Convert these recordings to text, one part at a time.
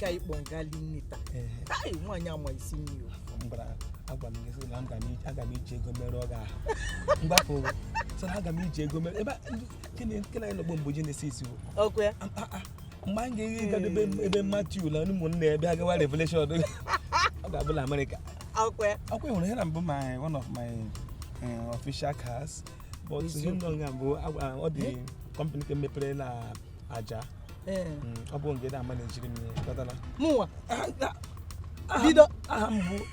Nke anyị kpọ ngali nni taa. Ai, nwaanyị ama isi nri o. Mbara agwa m gị sị na aga m iji ego merụọ gị ahụ mgbapụ sị na aga m iji ego mere ebe kene anyị nọgbo mbụ Genesis o. Ọkwa ya? Mgbe anyị ga-eyi gadobe ebe Matthew na ụmụnne ya bịa gawa Revelation, ọ ga-abụ na Amerịka. Ọkwa ya? Ọkwa ịhụrụ ihe na mbụ my one of my official cars, but ihe nọ nga mbụ ọ dị company nke mepere na aja. Ọ bụ nke na-ama na-ejiri m ya ghọtara. Mụnwa bido.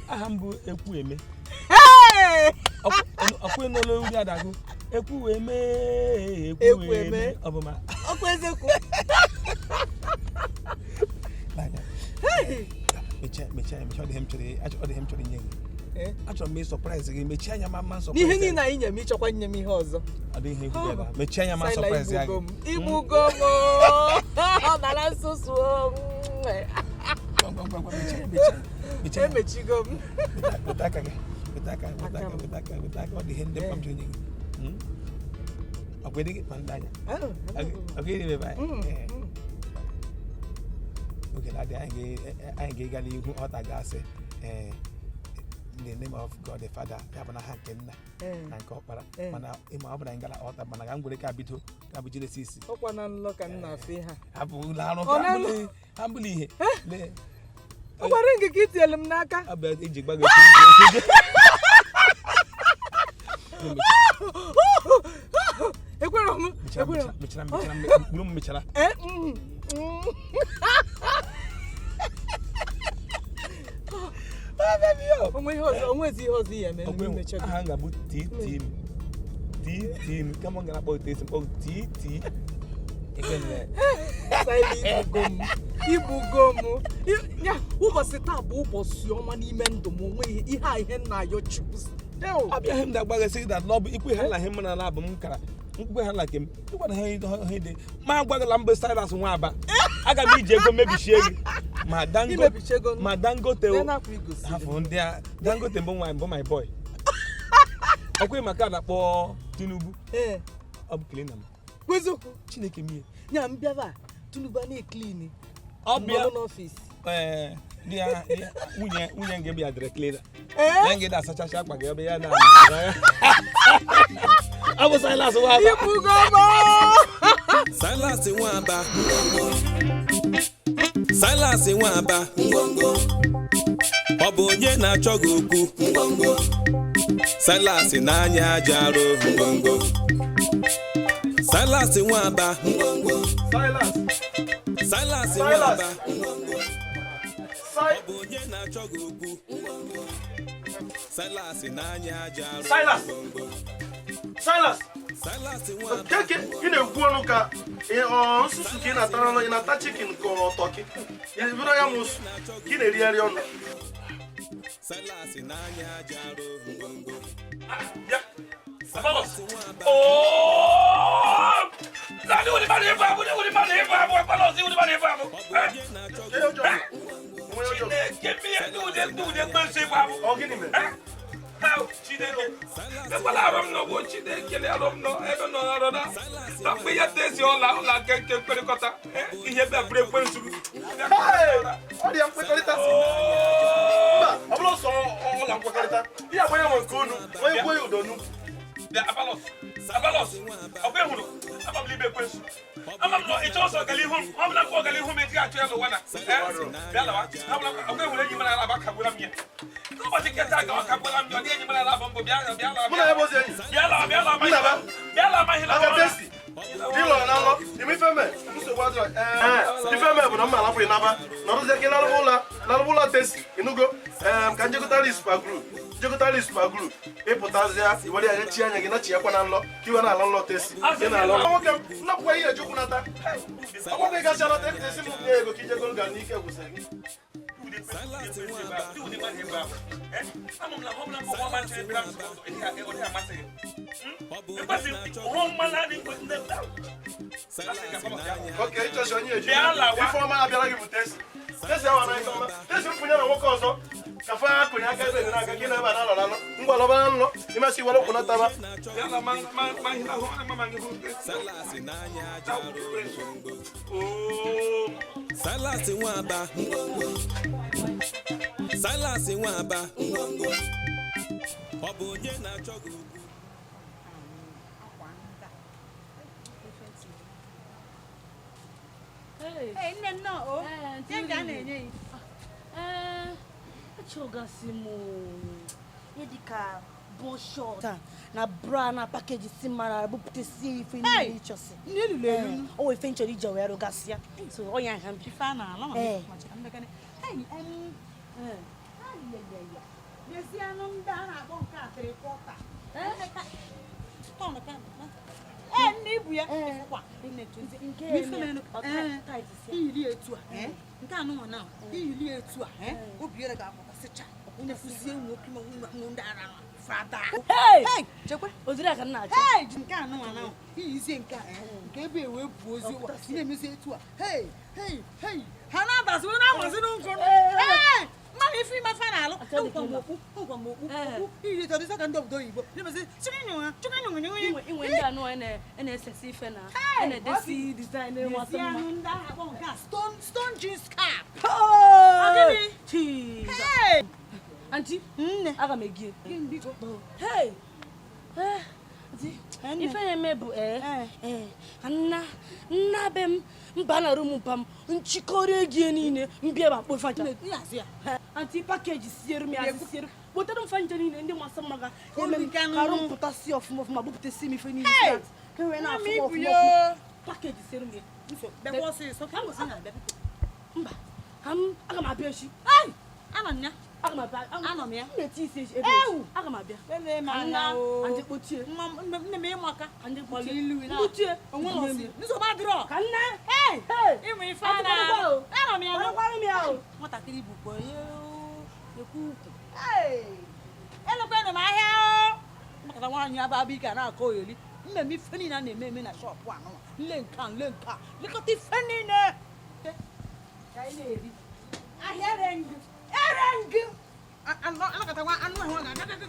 Aha mbụ ekwu eme. Hey! Ọkwa ịnụlụ uri adagụ ekwu wee mee ekwu Ekwu wee eme. mee ọ bụ ma Ọkwa eziokwu. N'anya. Mechie, mechie, mechie. Ọ dị ihe m chọrọ inye gị. Achọrọ m ị surprise gị. Mechie anya ma mma surprise. N'ihe niile anyị nye m, ịchọkwa nye m ihe ọzọ? Ọ dị ihe ikwu ebe a. Mechie anya ma Saila, surprise ya gị. igbugo m, igbugo m o. Ọ nara nsusu o. Ngwa, ngwa, ngwa, ngwa, mechie, mechie, mechie anya. Emechigo m. Weta aka gị, weta aka, weta aka. Aka m. Weta aka, weta aka. Ọ dị ihe ndị mkpa m chọrọ inye gị. Ọ bụ gị ma ndị anya ọ ga-eri ebe anyị. Ee. Oge na-adị anyị ga-ịga n'ihu ọta gasị, ee, in the name of God the Father, ya bụ na ha nke nna na nke ọkpara. Mana ịma ọ bụla anyị gara ọta, mana ka m gwere ka bido ka bụ Genesis. Ọkwa na nlọ ka m na-afụ ihe a? Hapụ ụlọ arụ. Ọ na Hapụla ihe. Lee. Ọ gwara gị ka i tinyere m n'aka. Ọ bụ eji gba gị otu. Ekwere m. Mechara. Ekwere m. Mechara, mechara, mechara, mkpụrụ m mechara. Ee. Ah, baby, yo. Onwe ihe ọzọ, onwezi ihe ọzọ ihe eme Ọkwa mmecha gị. aha m ga-abụ TT TT, kama m gara akpọ TT, mkpọ TT Ekene. Saịla, igbugo m, igbugo m. Ya ụbọchị taa bụ ụbọchị ọma n'ime ndụ m. Onwe ihe a, ihe nna ayọ Chukwu. Eo! Abịaghị m na-agbaghị that na ọ bụ ikwe ha na ihe mụ na abụ m kara nkwe ha na nke m ịgwara ha ihe dị ma agwaghịla mbụ Silas Nwaba, aga m iji ego mebichie gị ma Dangote. Imebichego m. Ma Dangote Lee o. n'akwa igosi. Hafụ ndị a Dangote mbụ nwa mbụ, my boy. Ọkwa maka a na-akpọ Tinubu. Ọ bụ cleaner m. Kweziokwu? Chineke mie. Ya mbịaba Tinubu a na-eclean Ọ bịa nọrọ n'office. Ee, di ya nwunye nke bịa dịrị cleaner. Ee. Ya nke na-asachacha akpa gị, ọ bụ ya na ọ bụ Silas Nwaba. Igbugo m! Silas Nwaba, Silas Nwaba, ọ bụ onye na-achọ gị okwu. Silas n'anya aja arụ ngwongwo. Silas Nwaba. Silas! Silas Silas! Nwaba, ọ bụ onye na-achọ gị okwu. Silas n'anya aja arụ Silas! ngwongwo. Silas! Silas Nwaba. Keke ị na-ekwu ọnụ ka ọ nsusu ka ị na-atara ọnụ, ị na-ata chicken ka ọ turkey. Ya bụrụ ya ma osu ka ị na-erigharị ọnụ. Silas n'anya aja arụ ngwongwo. Bịa. Abalos. Oh! Nani wuli ma na ịbụ abụ, wuli ma na ịbụ abụ, Abalos, wuli ma na ịbụ abụ. Ọ bụ onye na-achọ gị Ihe ọjọọ bụ? Onwe ihe ọjọọ bụ? Chineke mi, ndị wuli, ndị wuli ekwensu ịbụ abụ. Ọ gịnị mere? Eh? Au, Chineke. Ekwela arụ m nọ bụ Chineke le arụ m nọ ebe nọ arụ na. Na mgbe ya tezi ọla ọla nke nke mkperịkọta, ihe bịa bụrụ ekwensu. Hey! Ọ dị ya nkwekọrịta. Mba, ọ bụrụ sọ ọla nkwekọrịta. Ihe agbanye nwe nke unu, onye kwuo ya udo n'ukwu. Bịa, Abalos. Abalos. Ọkwa ịhụrụ? Ama m n'ibe ekwensu. Ama m nọ ịchọ ọsọ ọganihu m. Ọ bụla mkpọ ọganihu m ejighị achọ ya n'ụwa na. Eh? Bịa lawa. Ọkwa ịhụrụ enyi m na alaba kagbuola m ya. N'ụbọchị nketa ga ọ kagbuola m ya. Ọ dị enyi m na alaba mbụ bịa bịa lawa. Mụ na ya bụ ozi enyi. Bịa lawa, bịa lawa. Nna ba. Bịa lawa ma ihe Aka tesi. Ịlọrọ na nlọ, ime ife mee, nsogbu adịrọ. Ee, ife mee bụ na mma alapụ ịnaba. Nọrọzie ka ị larụba ụla, larụba ụla tesi, ịnụgo? Ee, ka njekọtara super glue, njekọtara super glue. Ịpụtazịa, iwere ya chi anya gị na chi yakwa na nlọ, ka iwe na-alọ nlọ tesi. Ị na-alọ. Nwoke m, nnapụkwa ihe ejukwu nata. Ọ bụrụ na ị gasị anata, esi m nye ego ka ijegoro ga n'ike gwụsịrị gị. Ama m na ọ bụla mbụ ọma chere bịara m ọ dịghị amasị gị. Ọ bụ onye Ekwesị na-achọ gị hụ mma naanị ndị Silas n'anya Oke, ịchọsi onye eji. Bịa lawa. Ifeọma abịara gị bụ tesi. Tesi awa na ifeọma. Tesi mfụnye na nwoke ọzọ. Ka fa akụnye aka ebe na-aga gị na ebe a na-alọ alọ. Ngwa lọba na nlọ. Imesi were ụkwụ nataba. Bịa ma ma ma ihe ahụ ma ma ihe Silas n'anya aja arụ ngwongwo. Oo. Silas Nwaba ngwongwo. Silas Nwaba ngwongwo. Ọ bụ onye na-achọ gị okwu. Ee, nne nnọọ o. Ihe nke a na-enye ya. Ee, achọgasị m ihe dịka bọshọt na bra na pakeji si mara bupụtasị ife niile ịchọsị. Nne lulu elu. O wee ife nchọrọ ije wee rụgasị ya. So ọ ya ha mbịa. Ife a na-ala ma Ee. Hey, N'ezie anụ ndị a na-akpọ nke a trikọta. Ee, nne ibu ya. Kwa, nne tụzi. Nke Ife eme na-enu- ọ Ee. tight si ya. Iyili etu a, eh? Nke anụnwa na iyili etu a, eh? Obi ere ga-apụtasịcha. Onye fụzie nwoke ma nwunye ndị ara nwa, frada. Hey! Hey, chekwe. Oziri aka nna achọ. Hey, nke anụnwa na iyizie nke a, eh? Nke ebe ewe bụ ozi ụwa, ị na-emezi etu a. Hey, hey, hey. Ha na-abazi, onye na-amazi n'ụkwụ. Hey! Mmadụ ife ime afa na-alụ. Achọ dị ka Nkwa m ịma. okpu, nkwa m okpu, Ee. okpu. Iyili etu ọ dịzị ka ndị obodo oyibo. Na-emezi, chụkịnyụ ha, chụkịnyụ ha, Inwe inwe ndị anụ a na-esesi ife na Hey! a na-edesi design na-enwasị N'ezie mma. anụ ndị ahụ akpọ nke a, stone jeans cap. Hey! Gịnị? Jesus. Hey! Aunty, Nne. aga m egie. Gịnị biko? Hey! Eh, aunty, Nne. ife na-eme bụ ee Eh. ee ka nna nna be m mba na rum mpa m nchịkọrọ ego niile mbịa ma kpo faja. Nne, ihe azụ ya. Aunty, pakeji siere m ya siere kpotere m fanja niile ndị masị mma ga Olu eme m nke anụ. ka arụ m pụtasị ọfụma ọfụma bupụtasị m ife niile Hey! so that ka e wee Mama na-afụ m ibu ọfụma ya. ọfụma. Pakeji siere m ya. Nso, bịakwa ọsịsọ, ka m gosi na abịa biko. Mba, ka m aga m abịa echi. Ai! Anọ m ya. Aga m abịa. Anọ m ya. M na-eti isi echi ebe Ewu! echi. Aga m abịa. Lelee m Ka anya nna o. Aunty kpochie. Nwa m, nne m ịmaka. Ka ndị Gbara kpochie. ilu na. Mkpuchie. Onwe m ọsị. Nsogbu adịrọ. Ka nna. Hey! Hey! Ịmụ ife a Aunty, na. kwadokwa o. Anọ m ya nụ. Kwadokwara m ya o. Nwatakịrị bụkwa onye ekwu ukwu. Hey! Elekwanụ m ahịa o. Makata nwaanyị aba abụ ike a na-akọ oyoli. Mmemme ife niile a na-eme eme na shọpụ anụnwa. Nle nke a, nle nke a. Lekọta ife niile. Ka anyị na-eri. Ahịa ere ngụ. Ere ngụ. Anakọta nwa anụ ahụ ọ ga-aga.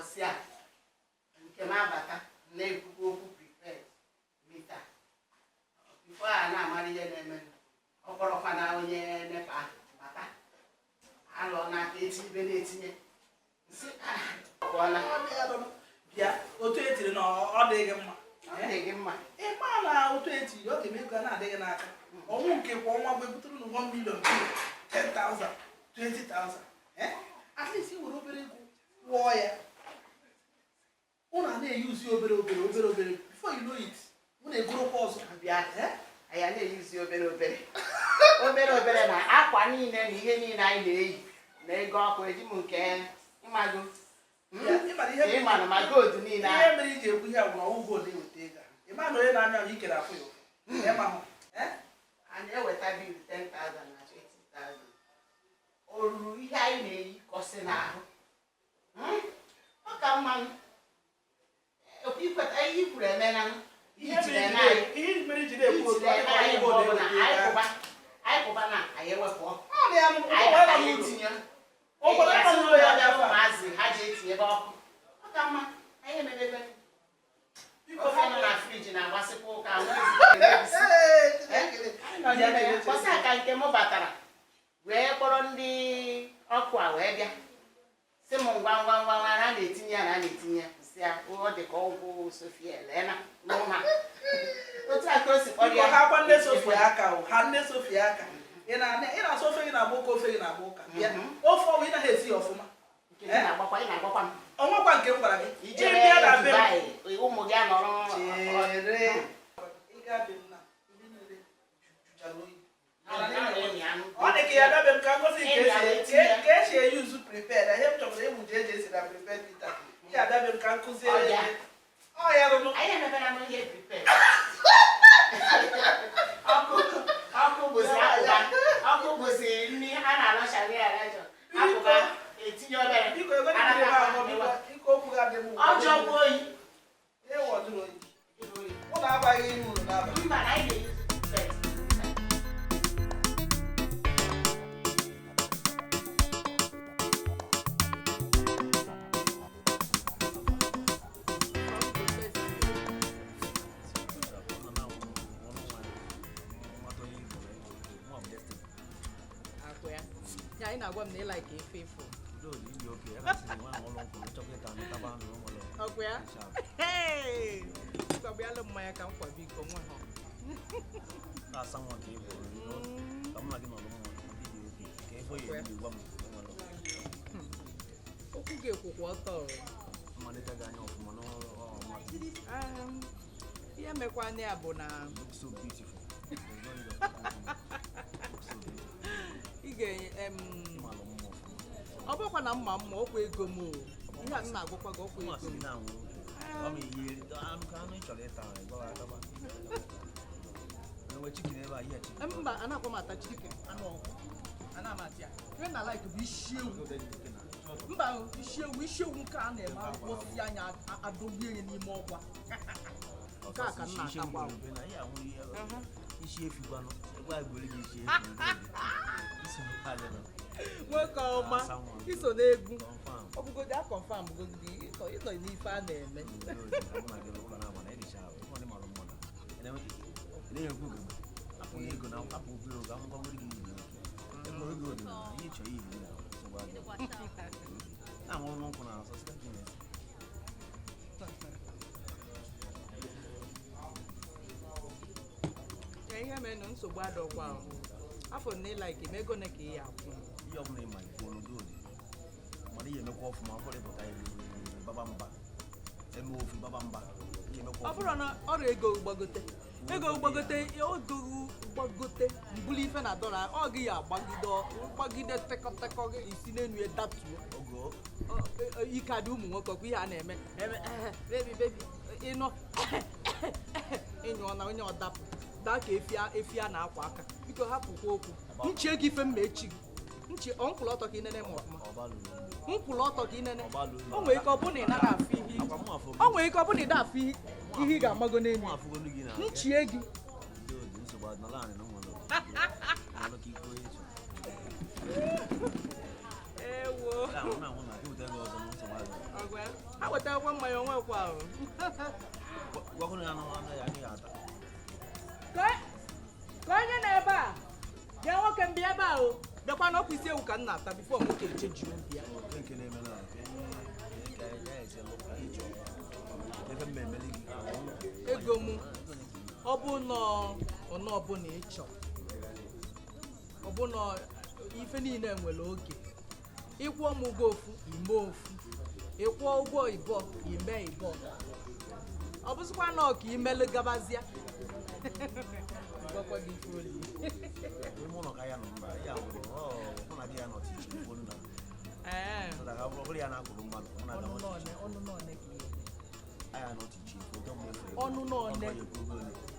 Mbọsị a nke m abata na-ekwukwa okwu prepaid meter before a na-amara ihe na-eme, ọ kpọrọkwa na onye NEPA bata alọ n'aka eti ibe na-etinye nsị pụọla. Bịa, otu etiri na ọ dịghị mma. Ọ dịghị mma. Ị ma na otu etiri ọ ga-eme ego a na-adịghị n'aka ọnwụ nke kwa ọnwa bụ ebutere na 1 million, 10,000, 20,000. Eh? At least i were obere ego kwụọ ya, ụnụ a na-eyuzi obere obere obere obere, before you know it, ụnụ egorokwa ọzọ. Bịa, anyị na-eyuzi obere obere obere obere na akwa niile na ihe niile anyị na-eyi na ego ọkụ eji m nke ịmago. Ịma na ma gold niile. Ihe mere iji ekwu ihe a bụ na ọwụ gold eweta ego a. Ịma na onye na-anya ahụ ikere afụ ya ụfụ. Ịma hụ. A na-eweta bill 10,000 na 20,000, o ruru ihe anyị na-eyi kọsị n'ahụ. Ọ ka mma ikweta ihe i kwuru emela ihe mere iji na-ekwu otu anyị kwụba na anyị ewepụ ọkụ anyị etinye ụmụazị ha ji etinyebe ọkụ. Ọ ka mma anyị emebebe ofe nọ na friji na-agbasịkwa ụka. Kwasị aka nke m batara wee kpọrọ ndị ọkụ a wee bịa sị m ngwa ngwa ngwa ngwa na a na-etinye ya na a na-etinye ya sị ya ọ dị ka ọgwụ Sofia leena n'ụma otu a ka o si kpọrọ ya. Ha kwa nne Sofia aka o ha nne Sofia aka. Ị na-asụ ofe gị na-agba ụka, ofe gị na-agba ụka. Ofe ọbụ ị naghị esi ya ọfụma. Ọnwekwa nke m gwara gị ijere Dubai ụmụ gị anọrọ. Chere, ọ dị ka ya bịa be m ka ngosi ka esi eyuzu prepaid. Ihe m chọbara ịmụ ji eji esi na prepaid meter. Ya bịa be m ka m kụziere ya. Ọ ya rụrụ. Ọkụ bụzi nri a na-alọchari alachọ akụba etinye obere. Biko, ego niile ebe ahụ, biko, ike okwu gị adị m. Ọjọọ gbuo oyi. Ewu ọjụrụ oyi. Ụlọ abaghị ime ụlọ n'abalị. Mba, na anyị ga-eyuzu prepaid. Akwa ya ya anyị na-agwa m na ị like efe efu ọkwa ya. Hey! Ngwa, bịalụ mmanya ka m kwa, biko nwe ha. Na-asa nwa ka ị bụ ka mụ na gị nọrọ mma ka ebe ya ebi gwa m. Okwu gị ekwukwa ọtọ o. Mmalite gị anya ọfụma n'ọrụ ọma. Ihe mekwana ya bụ na Look so beautiful. There's no need of look so beautiful. Ị ga-enye Ịmalụ mma ọfụma. Ọ bụkwa na mma mma ọkwa ego m o. Ihe a m na-agwakwa gị ọkwa Mma ego sị m. na anwụ ọ ma ihe anụ ka anụ ị chọrọ ịta ịgbawa ataba. Enwe chicken ebe a ihe chicken. Mba, anakwa m ata chicken, anụ ọkụ ana m ata ya. Ihe na like bụ isi ewu. Mba o, isi ewu, isi ewu nke a na-eme akwụsị anya adọgbu ya n'ime ọkwa nke a ka m na-atakwa o. Isi efi gwanụ ebe a gwere gị isi efi isi adịnụ. Nwoke ọma, Asa nwa. iso n'egwu. Confirm. Ọ bụgodi a confirm bụgodi ịnọ ịnọ n'ife a na-eme. Ka ihe mere na nsogbu adọkwa o. Afọ na ị like m ego na ka ị ya akwụ m. Ihe ọbụla ị ma ikwu n'udo dị mana ihe emekwa ọfụma ọ ịpụta baba mba eme ofu baba mba ihe emekwa. Ọ bụrụ na ọrụ ego gbagote, ego gbagote, ego gbagote mbuli ife na dọla ọ gị ya agbagide gbagide tekọtekọ gị isi n'enu ya datuo. Ogo. Ike adị ụmụ nwoke ọkwa ihe a na-eme eme bebi bebi ịnụ ịnyụọ na onye ọdapụ daa ka efi efi a na-akwa aka. Biko hapụkwa okwu nchie gị ife mma echi gị nchi ọ nkwụrụ ọtọ ka ị nene m ọfụma, nkwụrụ ọtọ ka ị nene. O nwere ike ọ bụ na ị naghị afụ ihe, o nwere ike ọ bụ na ị da afụ ihe ihe ị ga-amago n'elu nchie gị. Nsogbu adịnala anyị na nwere ọnụ ka iko echi. Ewo. Na-anwụ na eweta gị ọzọ na nsogbu adịghị. Ọgwa ya. wetakwa mmanya onwekwa ahụ. Gwagoro ya na ya anyị ga-ata. Ka onye nọ ebe a bịa nwoke m bịa ebe a o bịakwa na ọkwa isi ewu ka m na-ata bifo nwoke echeji obi ya. Nke na-eme na ka ya esi lụ ka ị chọọ. Ebe m emeli gị. Ego m ọ bụ nọ ọnụ ọbụla ị chọọ ọ bụ nọ ife niile nwere oge ịkwụọ m ụgwọ ofu ime ofu ịkwụọ ụgwọ ịbọ ime ịbọ ọ bụzikwa nọ ka imelụ gabazịa gwakwa gị ife oli. Ime ụlọ ka ya nọ mba ya bụ mụ na di ya nọ tichi fonu na. Ee. So that ọ bụrụ ya na-akwụrụ mmadụ mụ na ọnụ di nọọne ọnụ nọọne ka ihe ya nọ tichi foto m efu. Ọnụ nọọne.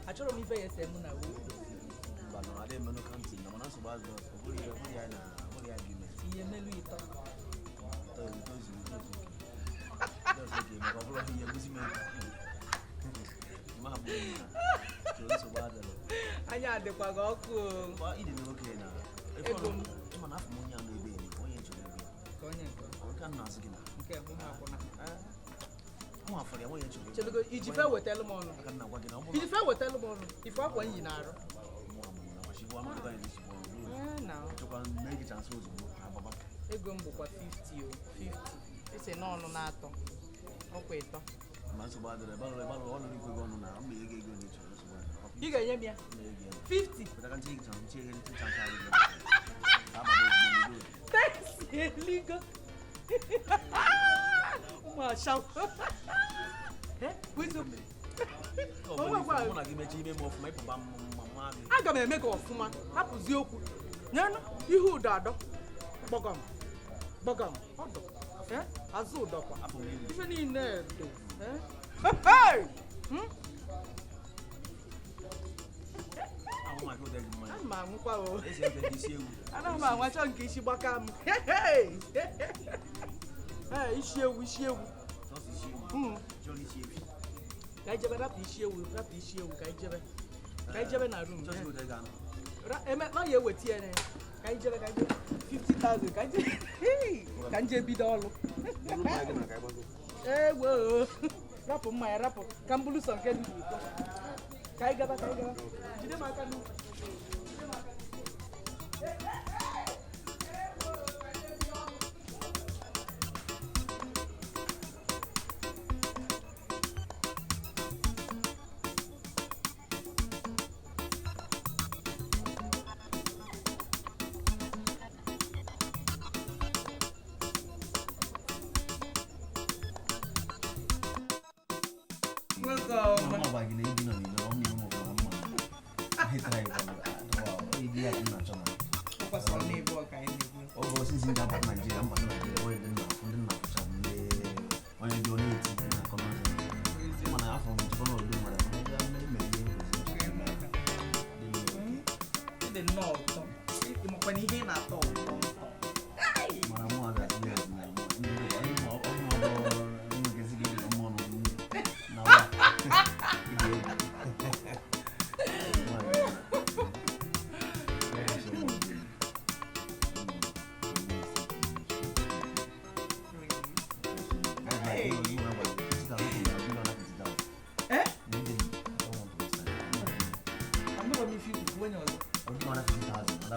Achọrọ m ife ya ese mụ na wee. Mba na adị emenụ kantin na mana nsogbu azụ ọ bụrụ ya ọ bụrụ ya na ọ bụrụ ya dị ime. Ihe melu ịtọ. Tozu tozu. Tozu oke maka ọ bụrụ ihe egusi m ego. Ma bụ na nsogbu adịrọ. Anya adịkwa gị ọkụ o. Mba ịdị n'oke na Ego m. Ịma na afọ m onye anọ ebe ebe onye nchọrọ ebe. Ka onye nke. Ọ ka m na-asị gị na. Nke mụ ma akwụna. Mụ afọrọ ya onye nchọrọ ebe. Chelugo iji fe wetelu m ọnụ. Aka m na-agwa gị na ọ bụrụ. Iji fe wetelu m ọnụ. Ife akwa m yi na-arụ. Mụ amụ na kwachibụ amụkọta ya n'isi ọrụ. Ee na. Chọkwa mee gị chansị ozugbo ababa. Ego m bụkwa 50 o 50. Ese n'ọnụ na-atọ. Ọkwa ịtọ. Ma nsogbu adịrọ ebe ọrụ ebe ọrụ ọnụ igwe gị ọnụ na mma ego ego na ịchọrọ nsogbu adịrọ. Ị ga-enye m ya? Mma ego ya. 50. Pụtaka nche gị chansị nche gị chansị ahụ gị. Ka ababa ozugbo n'oge. Taxi eligo. Ụmụ ashawo. Kwezo. Mụ na gị mechaa ime m ọfụma ịpụba m mma mma gị. Aga m eme gị ọfụma hapụzi okwu nyenụ ihe ụdọ adọ gbọgọm gbọgọm ọdọ azụ ụdọkwa ife niile do. Ana m anwụkwa o ana m anwacha nke isi gbaka m. Ee isi ewu isi ewu ka anyị jebe rapụ isi ewu rapụ isi ewu ka anyị jebe ka anyị jebe na rum eme na ya eweta ya ka anyị jebe ka anyị jebe 50,000 ka anyị jebe ka anyị jee bido ọrụ. Ewo rapụ mmanya rapụ ka m bulu sọ nke dị n'iko ka anyị gaba ka anyị gaba jide m aka n'ukwu.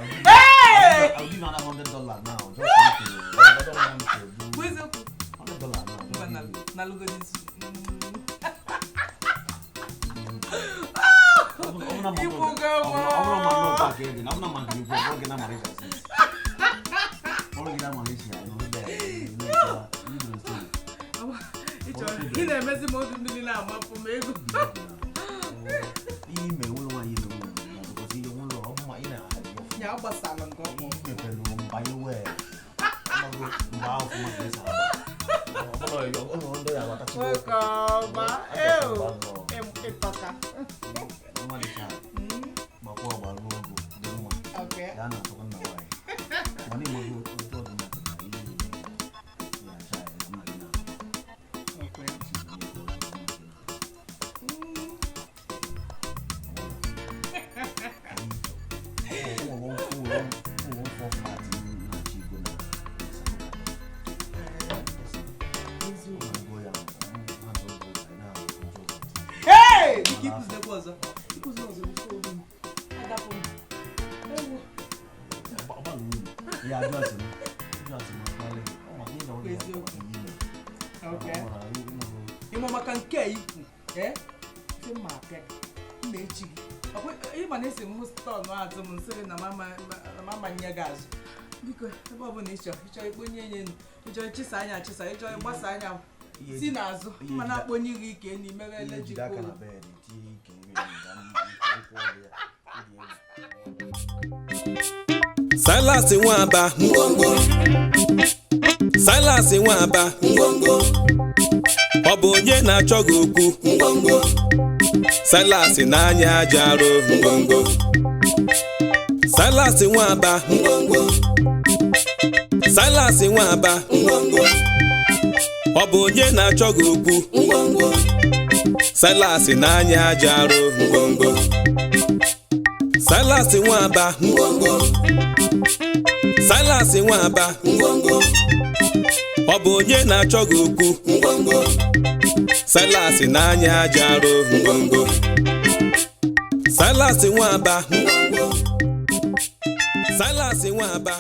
I'll give you another $100 now. Just I don't want to do. $100 now. Ị na-emezi m obi mmiri na-amapụ m ego. Ya gbasara nke ọkpọ. Biko ikwuzilekwa ọzọ, ikwuzila ọzọ bifo obi m adapụ m. Ewo. Ọ bara uru. Ihe ajụ asị m. Ajụ asị m akpalị. Ọ maka ị na ọ dị ya Eziokwu. maka ihe ime. Okay. Ọ mara ị na- Ịmụ maka nke a ikwu, ee, ife mma apịa gị, m na-echi gị. Ọkwa ịma na esi m tọn azụ m nsị gị na mama na mama nye gị azụ. Biko, ebe ọ bụla ịchọ, ịchọ ikponye nye enu, ịchọ ịchịsa anya achịsa, ịchọ ịgbasa anya si n'azụ, Ihe mana ejide- akponye gị ike n'ime ihe ele jide aka jikwa. na bed tinye ike nri ka m kwụọ ya. Ọ dị egwu. Silas Nwaba, ngwongwo. Silas Nwaba, ngwongwo. Ọ bụ onye na-achọ gị okwu, ngwongwo. Silas na-anya aja arụ, ngwongwo. Silas Nwaba, ngwongwo. Silas Nwaba, ngwongwo. Ọ bụ onye na-achọ gị okwu, ngwongwo. Silas na-anya aja arụ, ngwongwo. Silas Nwaba, ngwongwo. Silas Nwaba, ngwongwo. Ọ bụ onye na-achọ gị okwu, ngwongwo. Silas na-anya aja arụ, ngwongwo. Silas Nwaba, ngwongwo. Silas Nwaba.